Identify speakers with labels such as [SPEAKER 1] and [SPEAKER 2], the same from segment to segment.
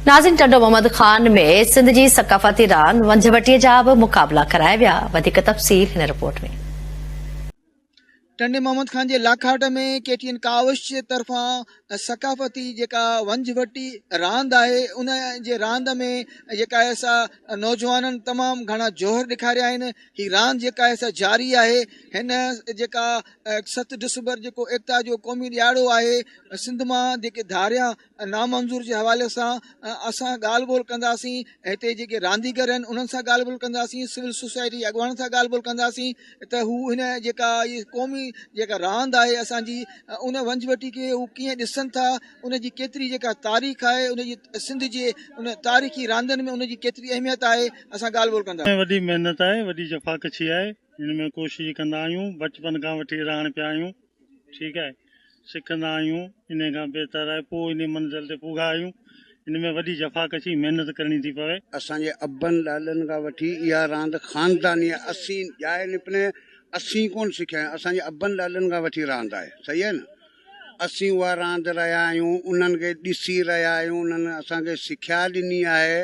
[SPEAKER 1] ناظرين ٽنڊو محمد خان ۾ سنڌ جي ثقافتي راند ونجهه وٽيء جا به مقابلا ڪرايا ويا، وڌيڪ تفصيل هن رپورٽ ۾.
[SPEAKER 2] ٽنڊي محمد خان جي لاکاٽ ۾ ڪي ٽي اين ڪاوش جي طرفان ثقافتي جيڪا ونجهه وٽي راند آهي ان جي راند ۾ جيڪا آهي سا نوجوانن تمام گهڻا جوهر ڏيکاريا آهن هي راند جيڪا آهي سا جاري آهي هن جيڪا ست ڊسمبر جيڪو ايڪتا جو قومي ڏياڙو آهي سنڌ مان جيڪي ڌاريا نامنظور جي حوالي سان اسان ڳالهه ٻولهه ڪنداسين، هتي جيڪي رانديگر آهن انهن سان ڳالهه ٻولهه ڪنداسين، سول سوسائٽي جي اڳواڻن سان ڳالهه ٻولهه ڪنداسين ته هو هن جيڪا هي قومي جيڪا راند آهي اسان جي ان ونجهه وٽي کي هو ڪيئن ڏسن ٿا ان جي ڪيتري جيڪا تاريخ آهي ان جي سنڌ جي ان تاريخي راندن ۾ ان جي ڪيتري اهميت آهي اسان ڳالهه ٻولهه ڪنداسين.
[SPEAKER 3] وڏي محنت آهي وڏي جفاڪشي آهي هن ۾ ڪوشش ڪندا آهيون بچپن کان وٺي رهڻ پيا آهيون. ٺيڪ آهي سکندا آهيون انهي کان بهتر آهي پوء انهي منزل تي پوڳا آهيون ان ۾ وڏي جفاڪشي محنت ڪرڻي ٿي پوي.
[SPEAKER 4] اسان جي ابن ڏاڏن کان وٺي اها راند خانداني آهي اسين ڄائي نپني اسين ڪونه سکيا آهيون اسان جي ابن ڏاڏن کان وٺي راند آهي صحيح آهي نه اسين اها راند رهيا آهيون انهن کي ڏسي رهيا آهيون انهن اسان کي سکيا ڏني آهي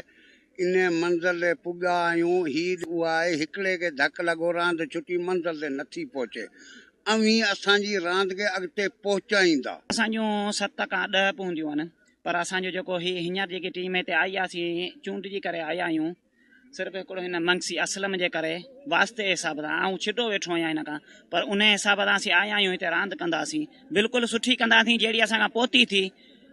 [SPEAKER 4] انهيء منزل تي پڳا آهيون. هي اها آهي، هڪڙي کي ڌڪ لڳو، راند ڇٽي، منزل تي نٿي پهچي. اوهين اسان جي راند کي اڳتي پهچائيندا.
[SPEAKER 5] اسان جون ست کان ڏهه به هونديون آهن پر اسان جو جيڪو هي هينئر جيڪي ٽيم هتي آئي آهي اسين چونڊجي ڪري آيا آهيون صرف هڪڙو هن منگسي اسلم جي ڪري واسطي جي حساب سان آئون ڇٽو ويٺو آهيان هن کان پر انهي حساب سان اسين آيا آهيون هتي راند ڪنداسين بلڪل سٺي ڪنداسين جهڙي اسان کان پهتي ٿي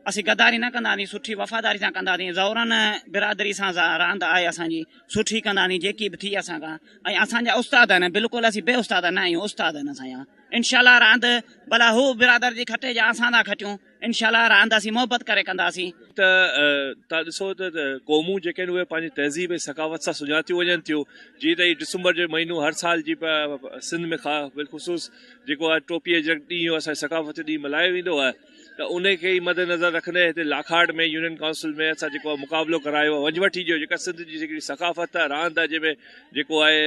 [SPEAKER 5] اسين غداري نه ڪنداسين سٺي وفاداري سان ڪنداسين زورن برادري سان راند آهي اسان جي سٺي ڪنداسين جيڪي به ٿي اسان کان ۽ اسان جا استاد آهن بلڪل اسين بي استاد نه آهيون استاد آهن اسان جا انشاء الله راند ڀلا هو برادر جي کٽي جا اسان ٿا کٽيون انشاء الله راند اسين محبت ڪري ڪنداسين.
[SPEAKER 6] ته تان ڏسو ته قومون جيڪي آهن اهي پنهنجي تهذيب ۽ ثقافت سان سڃاتيون وڃن ٿيون جيئن ته هي ڊسمبر جو مهينو هر سال جي سنڌ ۾ بالخصوص جيڪو آهي ٽوپي اجرڪ ڏينهن اسان ثقافتي ڏينهن ملهايو ويندو آهي ته ان کي ئي مد نظر رکندي هتي لاکاٽ ۾ يونين ڪائونسل ۾ اسان جيڪو آهي مقابلو ڪرايو آهي ونجهه وٺي جو جيڪا سنڌ جي هڪڙي ثقافت آهي راند آهي جنهن ۾ جيڪو آهي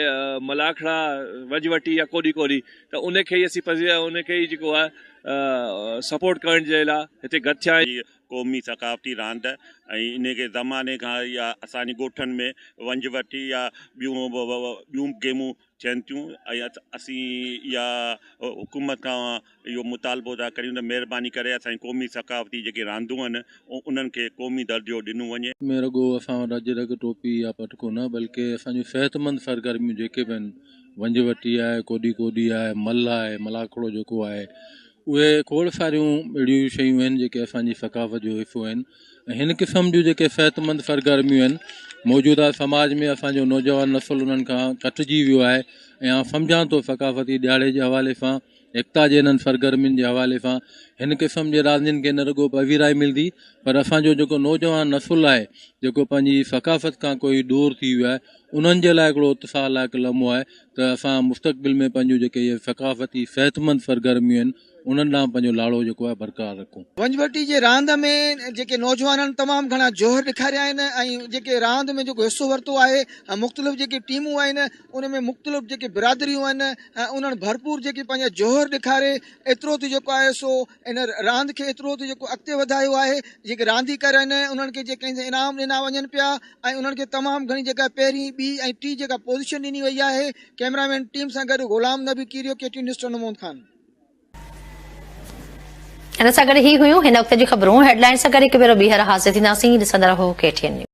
[SPEAKER 6] ملاکڙا ونجهه وٺي يا ڪوڏي ڪوڏي ته ان کي ئي اسين پذير ان کي ئي جيڪو آهي سپورٽ ڪرڻ جي لاء هتي گڏ ٿيا آهيون.
[SPEAKER 7] قومي ثقافتي راند ۽ ان کي زماني کان يا اسان جي ڳوٺن ۾ ونجهه وٺي يا ٻيون ٻيون گيمون ٿين ٿيون ۽ اسين اها حڪومت کان اهو مطالبو ٿا ڪريون ته مهرباني ڪري اسان جي قومي ثقافتي جيڪي راندون آهن انهن کي قومي درجو ڏنو وڃي.
[SPEAKER 8] ۾ رڳو اسان وٽ اجرڪ، ٽوپي يا پٽڪو نه بلڪه اسان جون صحتمند سرگرميون جيڪي به آهن ونجهه وٽي آهي، ڪوڏي ڪوڏي آهي، ملهه آهي، ملاکڙو جيڪو آهي اهي کوڙ ساريون اهڙيون شيون آهن جيڪي اسان جي ثقافت جو حصو آهن ۽ هن قسم جون جيڪي صحتمند سرگرميون آهن موجوده سماج ۾ اسان جو نوجوان نسل انهن کان ڪٽجي ويو آهي ۽ آئون سمجهان ٿو ثقافتي ڏهاڙي جي حوالي سان ايڪتا جي انهن سرگرمين جي حوالي سان هن قسم جي راندين کي نه رڳو پذيرائي ملندي پر اسان جو جيڪو نوجوان نسل آهي جيڪو پنهنجي ثقافت کان ڪوئي ڏور ٿي ويو آهي انهن جي لاء هڪڙو اتساهه لائق لمحو آهي ته اسان مستقبل ۾ پنهنجون جيڪي اهي ثقافتي صحتمند سرگرميون آهن انهن ڏانهن پنهنجو لاڙو جيڪو آهي برقرار رکون.
[SPEAKER 2] ونجهوٽي جي راند ۾ جيڪي نوجوانن تمام گهڻا جوهر ڏيکاريا آهن ۽ جيڪي راند ۾ جيڪو حصو ورتو آهي ۽ مختلف جيڪي ٽيمون آهن ان ۾ مختلف جيڪي برادريون آهن ۽ انهن ڀرپور جيڪي پنهنجا جوهر ڏيکاري ايترو ته جيڪو آهي سو ان راند کي ايترو ته جيڪو اڳتي وڌايو آهي جيڪي رانديگر آهن انهن کي جيڪي انعام ڏنا وڃن پيا ۽ انهن کي تمام گهڻي جيڪا پهرين ٻي ۽ ٽي جيڪا پوزيشن ڏني وئي آهي ڪئميرا مين ٽيم سان گڏ Ghulam Nabi Kerio K T news Tando Muhammad Khan.
[SPEAKER 1] ان سان گڏ هي هيون هن وقت جون خبرون هيڊ لائنز سان گڏ هڪ ڀيرو ٻيهر حاضر ٿينداسين ڏسندا رهو ڪي ٽي اين نيوز.